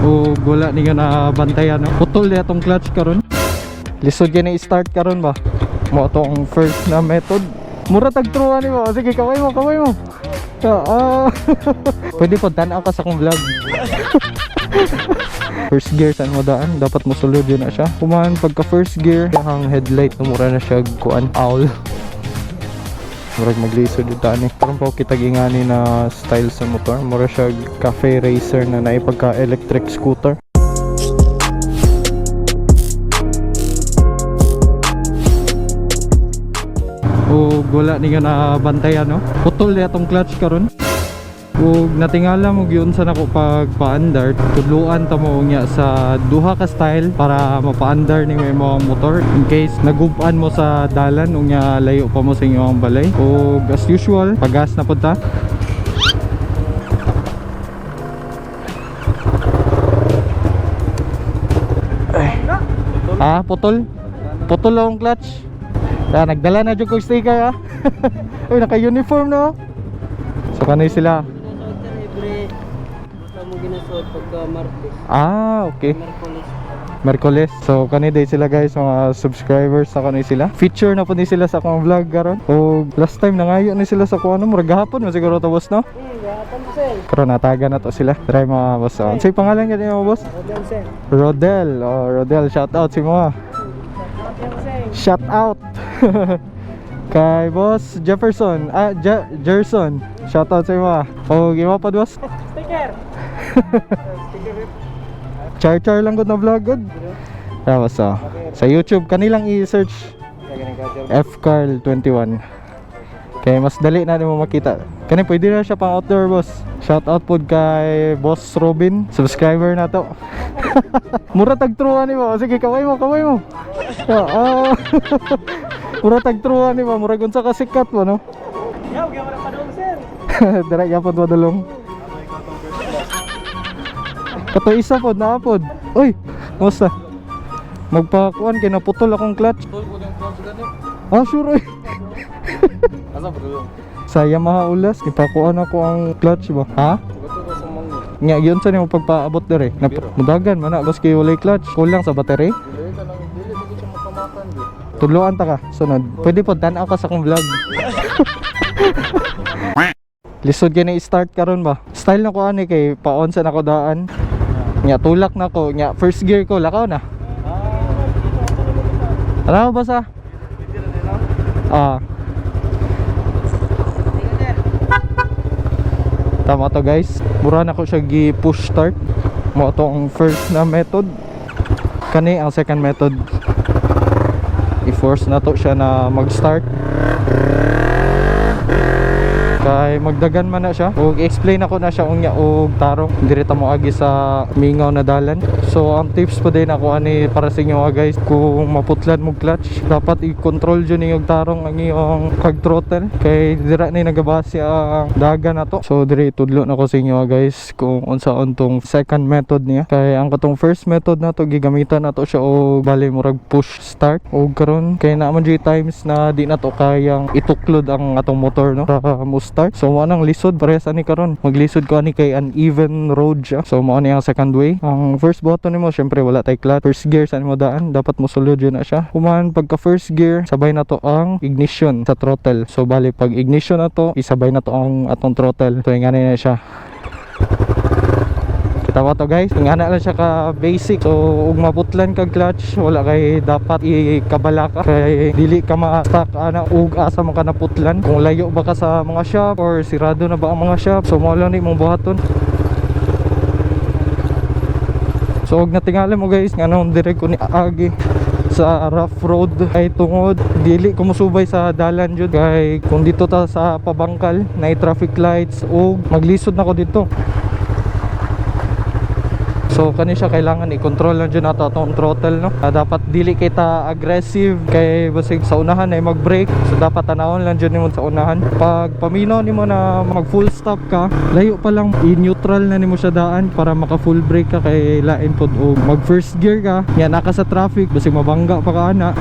O wala ninyo na bantayan, no? Putol na atong clutch karon. Lisod gyud ni start karon ba. Mo ato ang first na method. Mura tag truan ni mo. Sige, kaway mo, kaway mo. Ah. Pwede po tan-aw ka sa akong vlog. First gear saan mo daan, dapat mosulod yun na siya. Kuman pagka first gear, ang headlight no, mura na siya kuan owl. Murag maglisod yung daan eh. Karon pa kita gingani na style sa motor. Mura siya cafe racer na naipagka electric scooter. O wala ninyo na bantayan, no? Putol na atong clutch karon. Ug natingala mo gyud sa nako pagpaandar, tudluan ta mo unya sa duha ka style para mapaandar nimo imong motor in case naguban mo sa dalan unya layo pa mo sa inyong balay. Ug as usual, pagas na pud ta. Ah, putol. Putol lang ang clutch. Kaya nagdala na jud kog sticker ah. Uy, naka-uniform no. So kanay sila. Ginasuot sir every basta mo ginasuot pagka Martes. Ah, okay. Merkulis. Merkules. So kani day sila guys, mga subscribers sa kanay sila. Feature na po ni sila sa akong vlog karon. O last time nangayo ni sila sa kuno, murag gahapon man siguro to boss, no. Gahapon po sir. Karon nataga na to sila. Try mga boss. Oh. Unsay pangalan gani mo boss? Rodel sir. Rodel. Oh, Rodel, shout out si mo. Shout Shout out. Kay boss Jefferson. Ah, Gerson. Shout out sa imo. O imo pa boss. Sticker. Sticker. Char char lang gud na vlog gud. Tapos oh, sa YouTube kanilang i-search F Carl 21. Kaya mas dali na nimo makita. Kani pwede na siya pang outdoor boss. Shout out pod kay Boss Robin, subscriber na to. Mura tag truan nimo. Sige, kaway mo, kaway mo. Ah. Mura tag truan nimo, murag unsa ka sikat mo no. Yaw, gyud na padung sir. Dira gyapon padulong. Kato isa pod naa pod. Uy, kumusta? Magpakuan kay naputol akong clutch. Ah, sure oy. Asa ba dulong? Sa Yamaha Ulas, ipakuan ako ang clutch ba? Ha? Sugat ko sa manggo. Nga yun sa nimo pagpaabot dire. Mudagan man na baski walay clutch, kulang sa battery. Dili ka nang dili ba siya makamakan di. Tudloan ta ka sunod. Pwede po tan-aw ka sa akong vlog. Lisod gyud ni start karon ba? Style na ko ani kay paon sa nako daan. Nya tulak na ko, nya first gear ko lakaw na. Alam mo ba sa? Ah. Tama to guys. Mura na ko siya gi-push start. Mo to ang first na method. Kani ang second method. I-force na to siya na mag-start. Kay magdagan man na siya. Og explain ako na siya unya og tarong diri ta mo agi sa mingaw na dalan. So ang tips po din ako ani para sa inyo guys, kung maputlan mo clutch, dapat i-control jud ninyo og tarong ang iyong pag throttle kay dira ni nagabase ang dagan na to. So diri tudlo na ko sa inyo guys kung unsaon tong second method niya. Kay ang katong first method na to gigamitan na to siya og bali murag push start. Og karon kay naa man jud times na di na to kayang ituklod ang atong motor no para mo start. So mo nang lisod parehas ani karon. Maglisod ko ani kay uneven road siya. So mo ani ang second way. Ang first button nimo syempre wala tay clutch. First gear sa nimo daan, dapat mosulod yun na siya. Human pagka first gear, sabay na to ang ignition sa throttle. So bali pag ignition na to, isabay na to ang atong throttle. So ingani na siya. Kita ba to guys? Ingana lang siya ka basic. So ug maputlan kag clutch, wala kay dapat ikabala ka kay dili ka ma-stuck ana ug asa man ka naputlan. Kung layo ba ka sa mga shop or sirado na ba ang mga shop, so mo lang ni mong buhaton. So og natingala mo guys, nganong dire ko ni agi sa rough road ay tungod dili ko mosubay sa dalan jud kay kung dito ta sa pabangkal na traffic lights ug maglisod na ko dito. So kani siya kailangan i-control lang jud nato atong throttle no. Dapat dili kita aggressive kay basig sa unahan ay mag-brake. So dapat tanawon lang jud nimo sa unahan. Pag paminaw nimo na mag full stop ka, layo pa lang i-neutral na nimo siya daan para maka full brake ka kay lain pod og mag first gear ka. Nya naka sa traffic basig mabangga pa ka ana.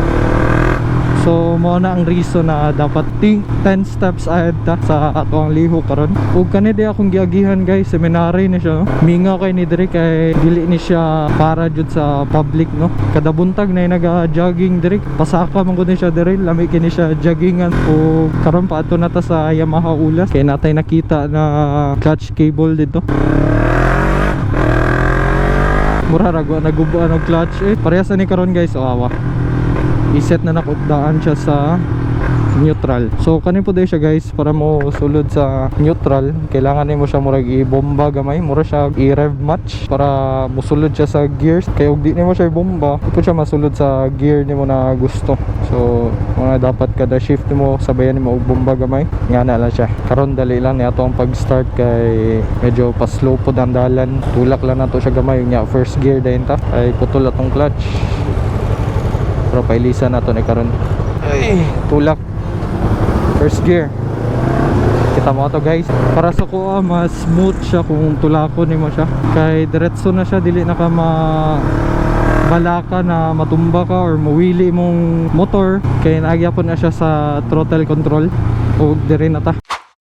So mao na ang reason na dapat think 10 steps ahead ta sa ato ang lihok karon. Ug kani di akong giagihan, guys, seminary ni siya, no? Mingaw kay ni diri kay dili ni siya para jud sa public, no. Kada buntag na naga-jogging diri, pasaka man gud ni siya diri, lami kini siya joggingan. Ug karon pa ato na ta sa Yamaha Ulas kay natay nakita na clutch cable dito. Mura ra gwa naguba og clutch eh. Parehas na ni karon, guys, oh, awa. I-set na nako daan siya sa neutral. So kani po siya, guys, para mo sulod sa neutral, kailangan nimo siya murag i-bomba gamay, mura siya i-rev match para mosulod siya sa gears. Kay og di nimo siya i-bomba, di po siya masulod sa gear nimo na gusto. So mga dapat kada shift nimo sabayan nimo og bomba gamay. Nga na lang siya. Karon dali lang ni ato ang pag-start kay medyo pa-slow pod ang dalan. Tulak lang nato siya gamay nya first gear dayon ta. Ay putol atong clutch. Pero pailisan nato ni karon. Ay, tulak. First gear. Kita mo to, guys. Para sa kuha, mas smooth siya kung tulakon nimo siya. Kay diretso na siya, dili na ka ma balaka na matumba ka or muwili imong motor kay naagya po na siya sa throttle control ug diri na ta.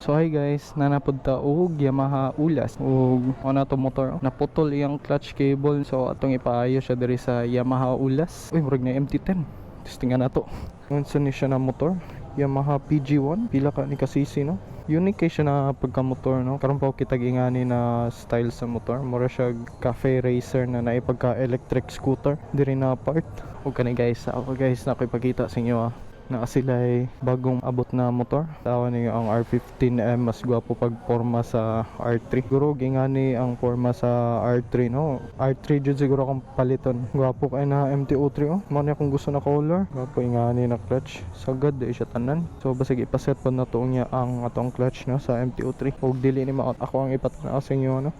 So hi guys, nanapod ta og Yamaha Ulas ug ana to motor naputol iyang clutch cable, so atong ipaayos siya diri sa Yamaha Ulas. Uy, murag na MT-10. Testingan nato. Unsa ni siya na motor? Yamaha PG1, pila ka ni ka cc, no? Unique kay siya na pagka-motor, no? Karon pa ko kita gingani na style sa motor. Mura siya cafe racer na naipagka electric scooter diri na part. Ug kani guys, ako guys na ko ipakita sa inyo ah na sila'y bagong abot na motor. Tawa niyo ang R15M, mas gwapo pag forma sa R3. Siguro gingani ang forma sa R3, no. R3 jud siguro akong paliton. Gwapo kay na MT-03 oh. Mao ni akong gusto na color. Gwapo ingani na clutch. Sagad di siya tanan. So basig ipaset pa na to niya ang atong clutch, no, sa MT-03. Ug dili ni maot ako ang ipatanaw sa inyo, no.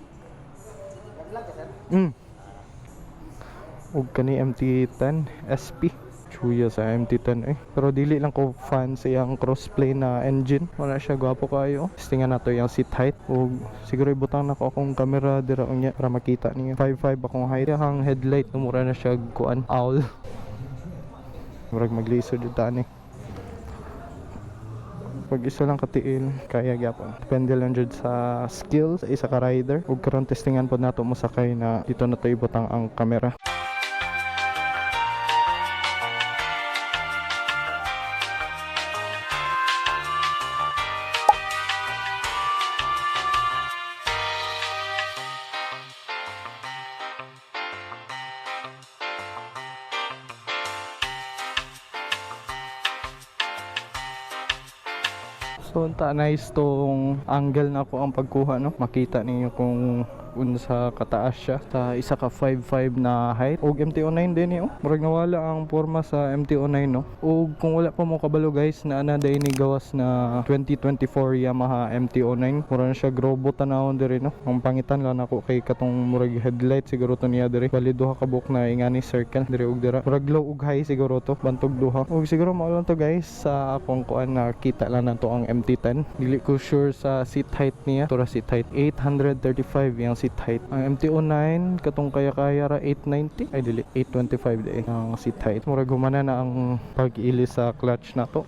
Ug kani MT-10 SP. Chuya sa MT-10 eh. Pero dili lang ko fan sa iyang crossplane na engine. Wala siya gwapo kayo. Testingan nato yung seat height. Ug siguro ibutang nako akong camera dira unya para makita niyo. 5'5 akong height. Ang headlight no, mura na siya kuan owl. Murag maglisod jud ta ani. Pag isa lang katiil, kaya gyapon. Depende lang jud sa skill sa isa ka rider. Ug karon testingan pod nato mosakay na dito na to ibutang ang camera. So unta nice tong angle na ako ang pagkuha, no. Makita ninyo kung unsa kataas siya sa isa ka 5'5 na height. Og MT-09 din eh, oh. Murag nawala ang forma sa MT-09, no. Og kung wala pa mo kabalo, guys, na ana day ni gawas na 2024 Yamaha MT-09. Mura na siya robot tanawon diri, no. Ang pangitan lang nako kay katong murag headlight siguro to niya diri. Bali duha ka buok na ingani circle diri ug dira. Murag low ug high siguro to, bantog duha. Og siguro mao lang to, guys, sa akong kuan na kita lang nato ang MT-10. Dili ko sure sa seat height niya. Tura seat height 835 yung seat height. Ang MT-09 katong kaya-kaya ra 890. Ay dili, 825 di ang seat height. Murag humana na ang pag-ilis sa clutch nato.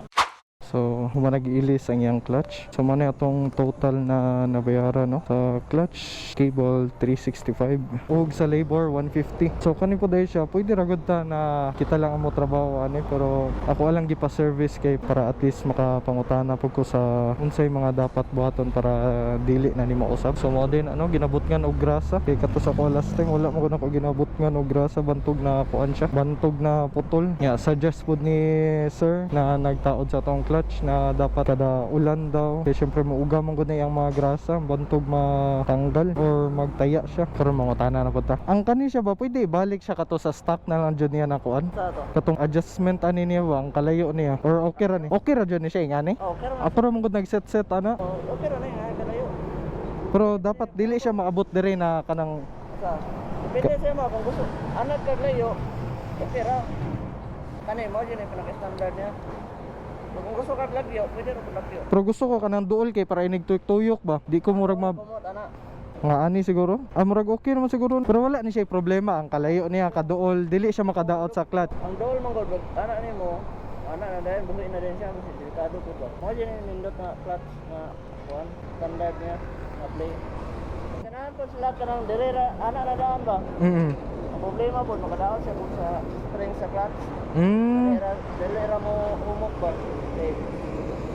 So, humana giilis ang iyang clutch. So, mao na atong total na nabayaran, no? Sa clutch cable 365 ug sa labor 150. So, kani po dahil siya, pwede ra gud ta na kita lang ang mo trabaho ani, pero ako alang gipa-service kay para at least makapangutana pud ko sa unsay mga dapat buhaton para dili na ni mausab. So, mao din ano ginabutngan og grasa kay kato sa ko last time wala mo gud ako ginabutngan og grasa, bantog na kuan siya, bantog na putol. Nga suggest pud ni sir na nagtaod sa atong clutch na dapat kada ulan daw kay syempre muuga man gud na iyang mga grasa, bantog matanggal or magtaya siya. Karon mangutana na pud ta. Ang kani siya ba pwede ibalik siya kato sa stock na lang jud niya na kuan? Sa to? Katong adjustment ani niya ba ang kalayo niya or okay ra ni? Okay ra jud ni siya ingani? Oh, okay ra. Ako ra man gud nag set ana. Oh, okay ra na nga kalayo. Pero dapat dili siya maabot diri na kanang Sa. Depende sa imo kung gusto. Anad kag layo, okay ra. Kani mo jud ang pinaka-standard niya. Kung gusto kag lagyo, pwede ra pud lagyo. Pero gusto ko kanang duol kay para inig tuyok ba. Di ko murag ma Kumot ana. Nga ani siguro. Ah, murag okay naman siguro. Pero wala ni siya problema ang kalayo niya kaduol, dili siya makadaot sa clutch. Ang duol man gud ana nimo. Ana na dahil, buhi na din siya kasi delikado po ba. Mao jud yung nindot na clutch na kuan, standard niya na play. Kanahan po sila kanang dire ra, ana na daan ba? Ang problema po, makadaon siya po sa spring sa clutch. Dili ra mo humok ba? Eh,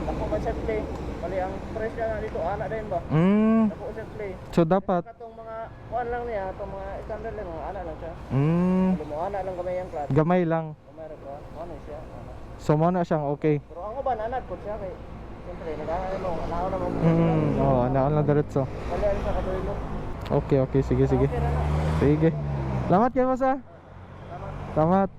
dako man siya play. Bali ang press niya na dito, ana din ba? Dako siya play. So dapat Katong mga kuan lang niya, katong mga standard lang, mga ana lang siya. Bali mo ana lang gamay ang clutch. Gamay lang. Gamay ra ko, ano siya, ana. So mo na siyang okay. Pero ang uban anad po siya kay siyempre naghahanap mo, anaon na mo. Oh, ana lang diretso. Bali ano sa kadulo. Okay, sige, sige. Okay ra na. Sige. Salamat kayo, boss, ah. Salamat.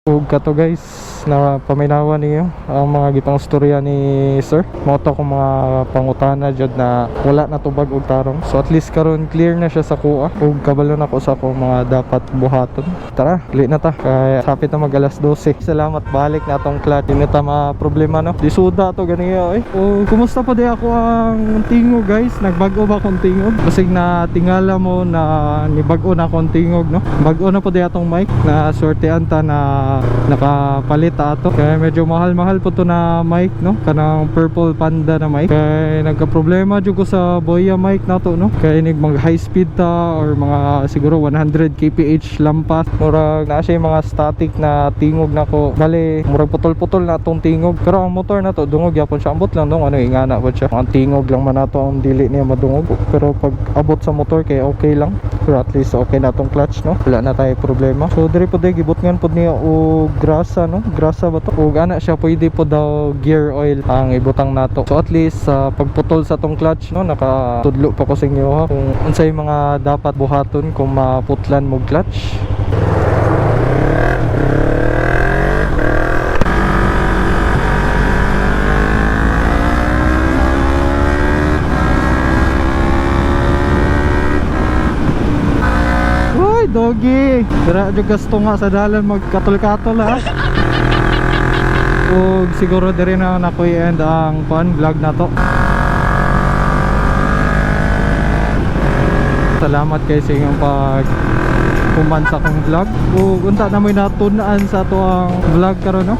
Ug kato guys, na paminawa niyo ang mga gipang storya ni sir. Mao to kung mga pangutana jud na wala na tubag og tarong. So at least karon clear na siya sa kuha. Ug kabalo na ko sa akong mga dapat buhaton. Tara, dili na ta. Kay hapit na mag alas 12. Salamat, balik na atong clutch. Di na ta ma problema, no. Lisuda to ganiya eh. O kumusta pa di ako ang tingog, guys? Nagbago ba akong tingog? Basig na tingala mo na nibag-o na akong tingog, no. Bag-o na po di atong mic na swertean ta na nakapalit ato. Kaya medyo mahal-mahal po to na mic, no, kanang Purple Panda na mic. Kaya nagka-problema jud ko sa Boya mic nato, no. Kaya inig mag high speed ta or mga siguro 100 kph lampas, murag na siya yung mga static na tingog nako. Bale murag putol-putol na atong tingog, pero ang motor na to dungog gyapon siya. Ambot lang dong ano, ingana po siya. Ang tingog lang man nato ang dili niya madungog, pero pag abot sa motor kay okay lang. Pero at least okay na atong clutch, no, wala na tayo problema. So diri po day gibutngan pod niya og grasa, no, grasa ba to, og ana siya pwede po daw gear oil ang ibutang nato. So at least sa pagputol sa tong clutch, no, nakatudlo pa ko sa inyo ha kung unsay mga dapat buhaton kung maputlan mo clutch. Uy, doggy! Dira jud gasto nga sa dalan magkatol-katol ha. Ug siguro diri na nako i-end ang fun vlog na to. Salamat kay sa inyong pag human sa akong vlog. Ug unta na mo'y natun-an sa ato ang vlog karon, no.